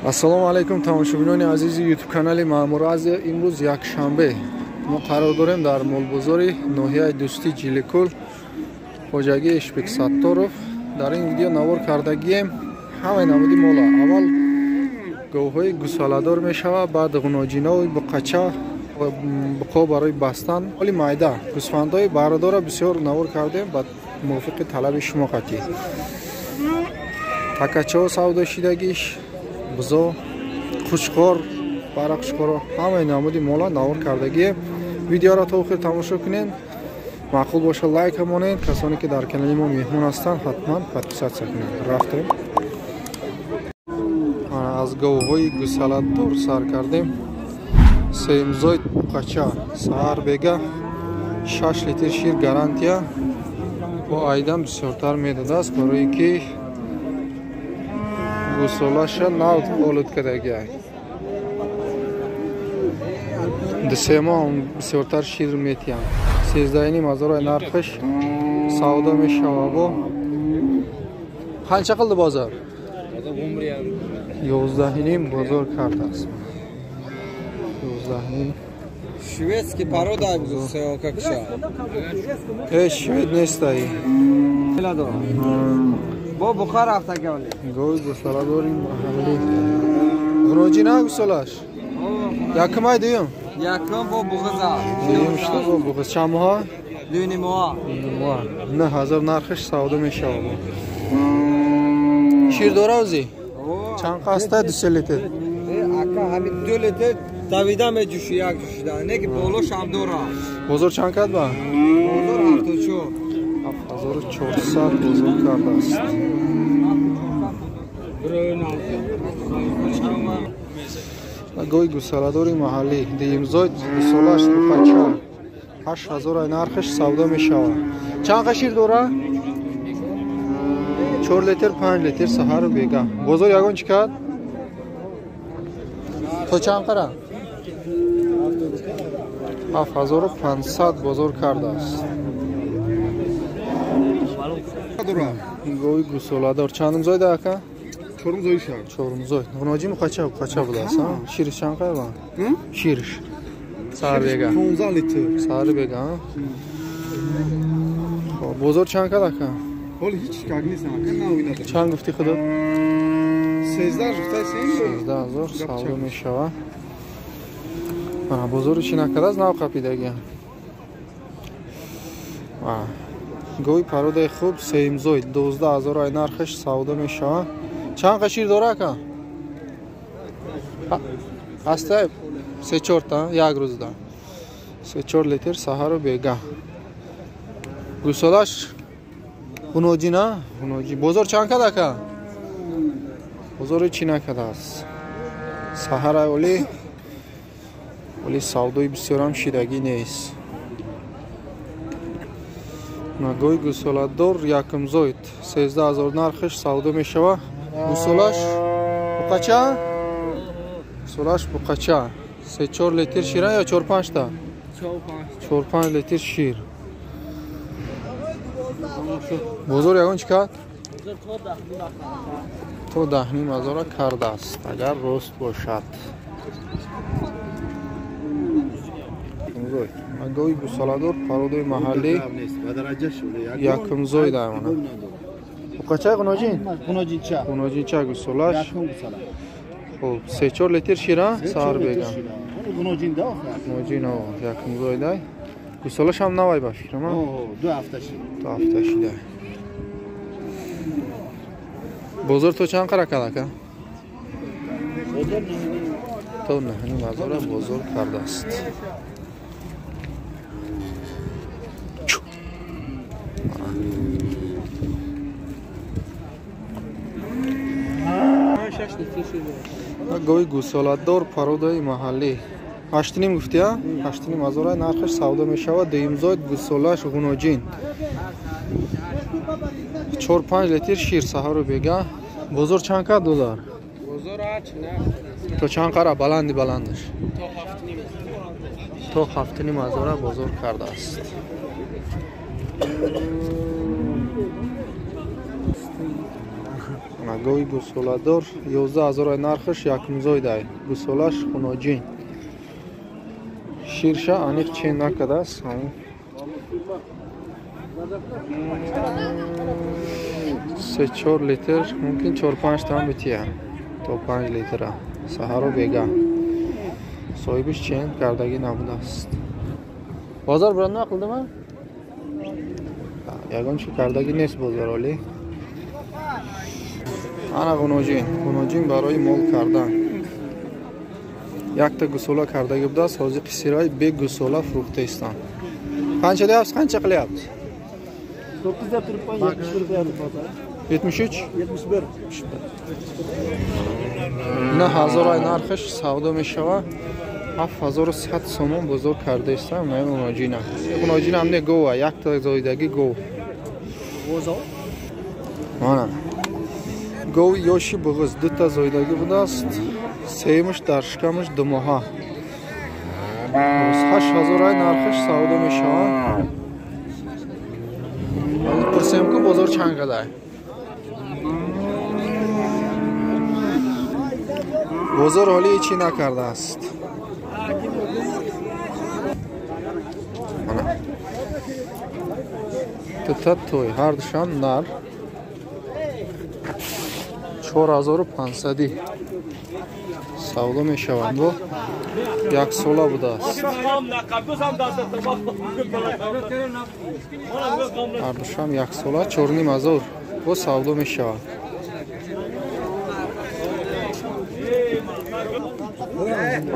Ассалому алайкум тамошобинони азизи YouTube канали Маъмур Азия. Имрӯз якшанбе мо қарор дорем дар молбозори ноҳияи Дӯстӣ Ҷиликул, хоҷагии Ишбек Сатторов. Дар ин видео навор кардагием ҳамаи намуди мола. Аввал говҳои гусоладор мешавад, баъд ғуноҷинои буқача ва буқо барои бастан. Оли майда гусфандҳои барадора бисёр навор кардем ба мувофиқи талаби шумо қатъӣ. Такачаҳо савдо шидагиш, бузо, қучқор, бара қучқоро ҳамаи намуди мола навор кардагием. Видеоро то охир тамошо кунед. Маъқул боша лайк монед. Касоне ки дар канали мо меҳмон ҳастанд ҳатман подписатсия кунед. Рафтем. Аз говҳои гусаладор сар кардем. Сеюмзои буқача саҳар бега 6 литр шир гарантия. Бо айдан бисёртар медодааст, барое ки гусолаша нав олуд кардагиай. Ду-се моҳ бисёртар шир метиҳанд. 13,5 ҳазор нархаш савдо мешавад. Бо қанча қилди бозор? 11,5 бозор кардааст. 11,5. Шведский порода как ша. Швед нестай. Бо Бухара рафтагали. Гови гусола дорим маҳаллӣ. Ғуноҷи на гусолаш? Якум ай дуюм? Якум бо буғиза. Дуюм шуда бо буғиз. Чанд моҳа? 2,5 моҳ. 2,5 моҳ. 9,000 нархаш савдо мешавад. Шир дора ӯзи? Чанд қаста? 2-3 литр. Ака ҳамин 2 литр давида меҷӯши як ҷӯшида. Не ки болош ҳам дора. Бозор чанд кард ба? Бозор 74. 7400 бозор кардааст. Гои гусаладори маҳаллӣ дуюмзои гусолаш буқача 8,000 нархаш савдо мешавад. Чанд қа шир дора? 4 литр, 5 литр саҳару бега. Бозор ягон чӣ кард? То чанд қара? 7500 бозор кардааст. Гови гусоладор чандумзойда ака? Чорумзой ша. Чорумзой. Ғуноҷи муқача буқача будааст, а? Шириш чанд қара ба? Шириш. Саҳар бега. 15 литр. Саҳар бега, а? Хоб, бозор чанд кард ака? Ҳоли ҳеч как нест ака, навида. Чанд гуфти худат? 13 гуфтаи. 13,000 савдо мешавад. Бозори чӣ накардааст, нав қапидаги. Гови пародаи хуб сеюмзой 12,000 ай нархаш савдо мешавад. Чанд қа шир дора ака? Ҳаста 3-4 та як рӯзда. 3-4 литр саҳару бега. Гусолаш ғуноҷӣ на? Ғуноҷӣ. Бозор чанд кард ака? Бозори чӣ накардааст. Саҳар оли оли савдои бисёрам шидагӣ нест. Гои гусоладор якумзоид 13,000 нархаш савдо мешавад. Гусолаш буқача? Гусолаш буқача. 3-4 литр шира ё 4-5 та? 4-5 литр шир. Бозор ягон чӣ кард? То 10,5 ҳазора кардааст, агар рост бошад. Гови гусоладор пародаи маҳаллӣ якумзой даймона. Буқачаи ғуноҷин? Ғуноҷинча гусолаш. Хуб, 3-4 литр шира саҳар бега. Ғуноҷин якумзой дай. Гусолаш ҳам навай ба фикрам, а? 2 ҳафта шид. 2 ҳафта шида. Бозор то чанд қара кард ака? То 9,5 ҳазора бозор кардааст. Гови гусоладор пародаи маҳаллӣ 8,5 гуфти, а? 8,5 ҳазора нархаш савдо мешавад. Дуюмзоид гусолаш ғуноҷин 4-5 литр шир саҳару бега. Бозор чанд кард доллар? То чанд қара? Баланди баландаш то 7,5 ҳазора бозор кардааст. Гови гусоладор 11 000 нархаш якумзойдай. Гусолаш хуноҷин. Ширша аниқ чен накардааст. 3-4 литр, мумкин 4-5 там бития. То 5 литра. Саҳаро бега. Соҳибиш чен кардагӣ набудааст. Бозор бирад нақлдима? Ягон чи кардагӣ нест бозор олӣ. Ана ғуноҷин. Ғуноҷин барои мол кардан. Якта гусола кардагӣ будааст, ҳозир қисираи бе гусола фурӯхта истанд. Qancha deyapsiz, qancha qilyapsiz? 9 deb turibman, 71 deyapti bozor. 73? 71. 9000 ай нархаш савдо мешавад. 7100 сомон бозор карда истам, на ғуноҷина. Ғуноҷина ҳам не гова, якта зоидагӣ гов. Мана. Гови ёши буғиз дута зоидагӣ будааст. Сеюмаш дар шикамаш 2 моҳа. 8000 ай нархаш савдо мешавад. Пурсем ку бозор чанд қадар? Бозор ҳоли ҳечи накардааст. Дута той, ҳардушам нар. 4500 савдо мешаванд. Бо як сола будааст. Ҳардушам як сола 4500 бо савдо мешавад.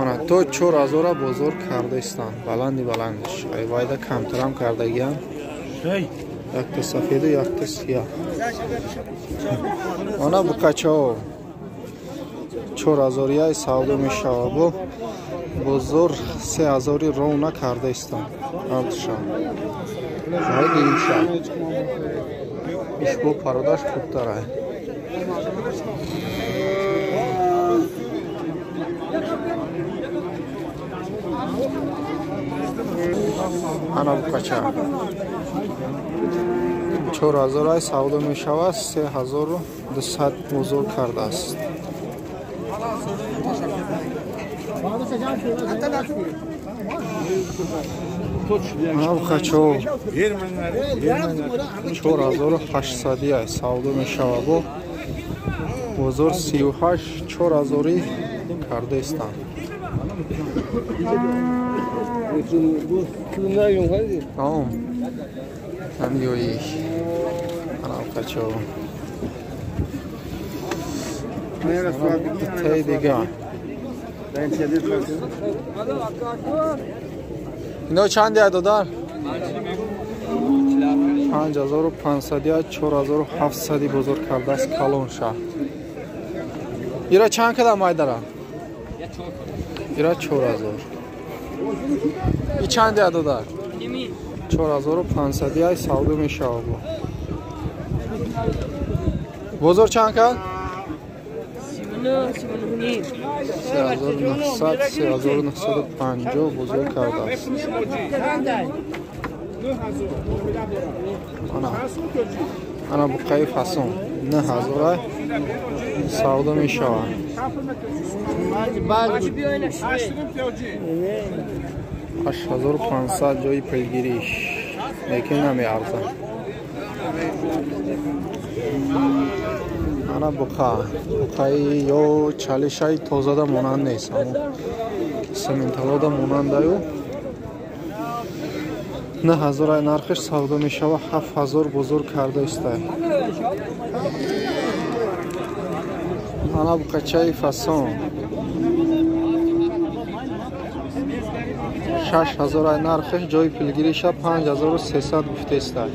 Ана то 4000 бозор карда истанд. Баланди баландиш. Айвайда камтарам кардагиам. Якта сафеду, якта сиёҳ. Ана букачао 4000 савдо мешавад. Бо бозор 3000 ровна карда истанд. Ҳардушам. Гиримша. Иш бо пародаш хубтар. Ана букача 4000 савдо мешавад, 3200 бозор кардааст. Ана букачо 4800 савдо мешавад. Бо бозор 38 4000 карда истанд. Ино чанди ай додар? 5500 4700 бозор кардааст калон шаҳр. Ира чанд кадам айдара? Ира 4000. И чанди ай додар? 4500 ай савдо мешавад. Бозор чанд кард? 3900 3950 бозор кардааст. Ана буқаи фасон 9000 савдо мешавад. 8500 ҷои пилгириш, лекин намеарзад. Ана буқа, буқаи ё чалишаи тозада монанд нест, сементалода монандаю. 9000 нархиш савдо мешавад, 7000 бозор карда истай. Ана буқачаи фасон 6000 нархиш, ҷои пилгириша 5300 гуфта истай.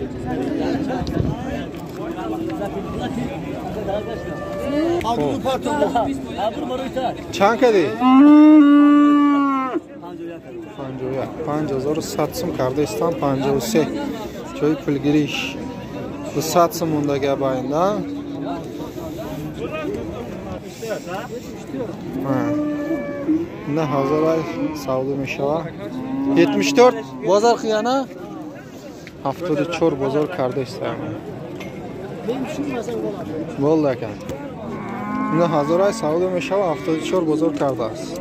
Чанд кардӣ? 51. 5100 сум карда истам, 53 ҷои пулгириш. 200 сум мондага байнда. 9000 савдо мешавад. 74 бозор қияна? 74 бозор карда истам. Bo'ldi aka. 9000 ай савдо мешава, 74 бозор кардааст.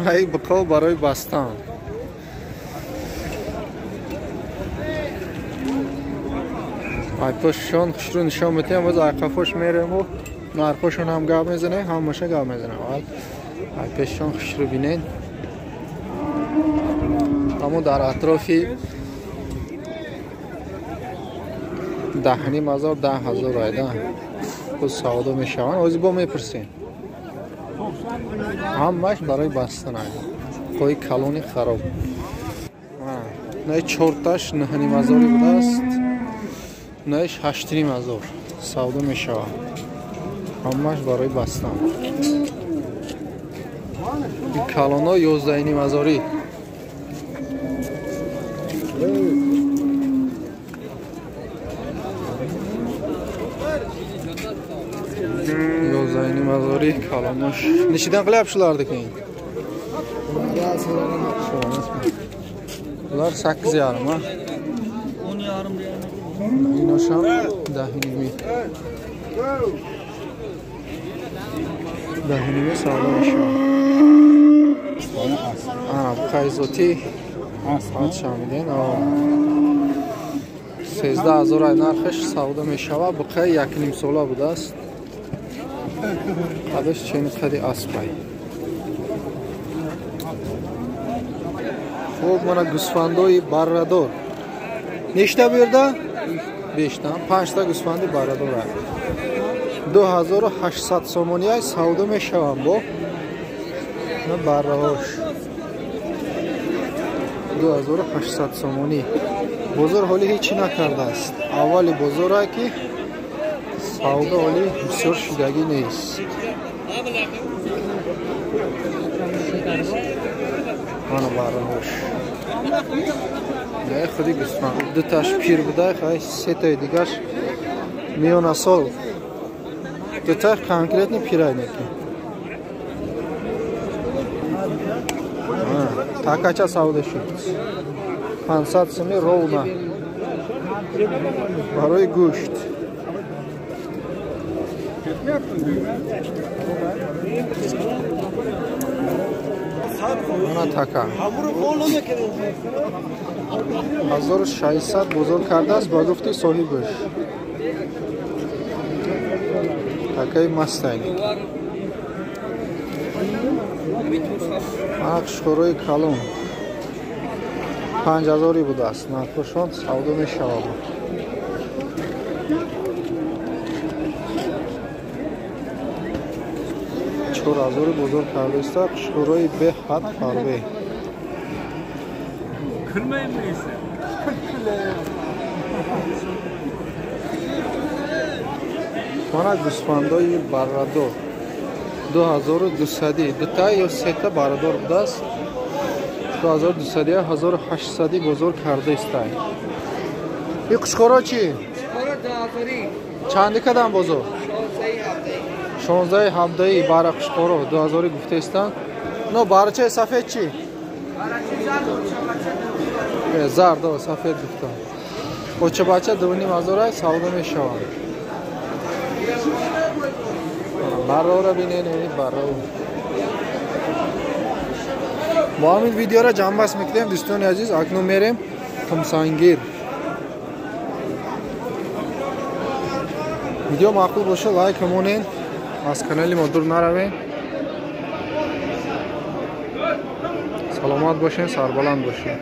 Ай бақо барои бастан. Ай пошон хушрӯ нишон метиҳам, боз ай қафош мерем нархошон ҳам гап мезанем, ҳамаша гап мезанем. Ай пешшон хушрӯ бинед. Аммо дар атрофи 10,500 10,000 айда худ савдо мешаванд. Ози бо мепурсем. Ҳамаш барои бастан ай. Қои калони хароб. Наи чорташ 9,500 будааст. Наиш 8,500 савдо мешавад. Ҳамаш барои бастан. Калоно 11,500. Калонош. Нешидан qilyapti shularniki? Ular 8,5 ha. 10,5. Inosham 10,5. 10,5 савдо мешавад. Ана қайзоти шамиден. 13,000 ай нархаш савдо мешавад. Буқай 1,5 сола будааст. Қадаш чени қади аспай. Хуб, мана гӯсфандои баррадор. Нешта bu yerda? 5 та. 5 та гӯсфанди баррадор. 2800 сомонӣ ай савдо мешаванд бо. На барраҳош. 2800 сомонӣ. Бозор ҳоли ҳеҷ накардааст. Аввали бозор ай ки савдо ҳоли бисёр шидагӣ нест. Мана барраҳош. Не худи гӯсфанд. Дуташ пир буда, хай сетаи дигаш миёнасол. Дуташ конкретно пирай неки. Такача савдо шуд. 500 сомонӣ ровна. Барои гӯшт. Мана така. 1600 бозор кардааст ба гуфти соҳибаш. Такаи мастайник. Мана қушқорои калон 5000 будааст. Нархошон савдо мешавад. 4000 бозор кардааст. Қушқорои беҳад фарбе. Мана гӯсфандои баррадор 2200 дута ё сета баррадор будааст. 2200 1800 бозор кардааст. Ин қушқоро чӣ? Чанди кадан бозор? 16 17 бара қушқоро 2000 гуфтаистанд. Но барачаи сафед чӣ? Зард, сафед гуфтанд. Очабача 2500 ай савдо мешаванд. Барраро бинед, барраро. Бо ҳамин видеоро ҷамъбаст мекунем дӯстони азиз. Акнун мерем Қумсангир. Видео маъқул боша лайк монед, аз канали мо дур наравед. Саломат бошед, сарбаланд бошед.